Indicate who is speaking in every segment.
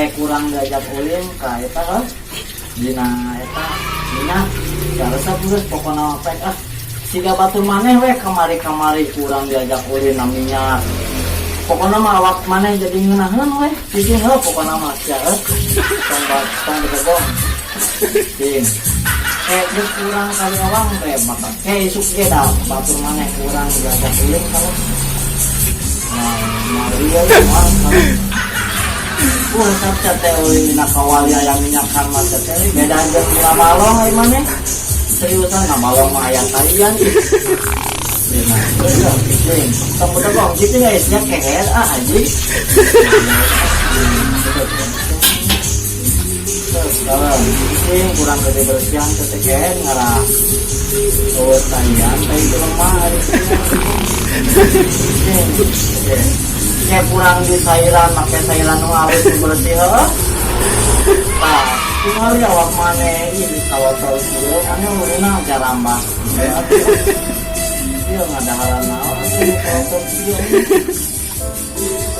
Speaker 1: Kayak kurang diajak ulin ka eta heuh. Dina eta minyak ya resep geus pokona pek ah. Siga batur maneh we kamari-kamari kurang diajak ulin na minyak. Pokona mah awak maneh jadi ngeunaheun we. Cicing heuh pokona mah sia heuh. Tong tong bedegong. Cing. Kayak geus kurang kali awang teh bakal kayak isuk ge dah batur maneh kurang diajak ulin kalau. Nah, mari ya mah. Resep teh ulin dina kawali aya minyakan mah teh beda jeung dina balong ai maneh. Seriusan na balong mah aya taian. Dina cicing. Tong bedegong cicing geus nya keher ah anjing. Terus kalau cicing kurang gede bersihan teh keher ngarah. Oh, taian tai itu lemah ari. Cicing. Kayak kurang di sayuran, make sayuran nu alus nu bersih heuh. Tah, tingali awak maneh ih kawatol kieu maneh ulina jarambah. Ieu ngadaharan naon atuh kawatol kieu.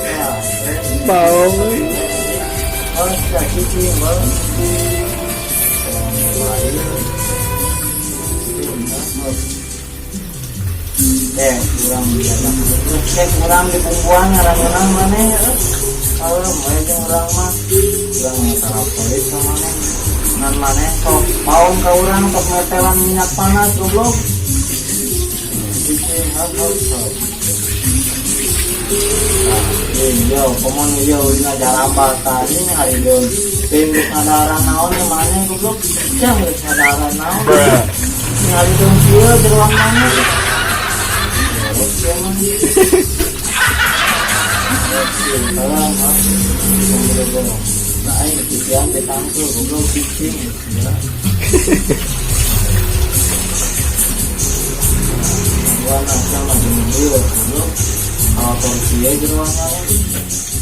Speaker 1: Tah,
Speaker 2: Baong.
Speaker 1: Oh, sia cicing, beuh. Kurang diajak terus kurang di bumbuan ngarangeunah maneh heuh. Kalau moe jeung urang mah urang tarapolis ka maneh. Ngan maneh sok paong ka urang sok metelan minyak panas goblok. Cicing heuh heuh heuh. Nah, yo komo nu ieu ulina jarambah tadi hari deui. Teuing geus ngadaharan naon ke maneh goblok. Sia geus ngadaharan naon. Ningali deung kieu jeroan maneh. Oke mah. Oke, salam ah. Nah, aing kecian teh tangkul goblok cicing ya. Gua sama jeung ieu goblok. Kalau kieu jeroan maneh.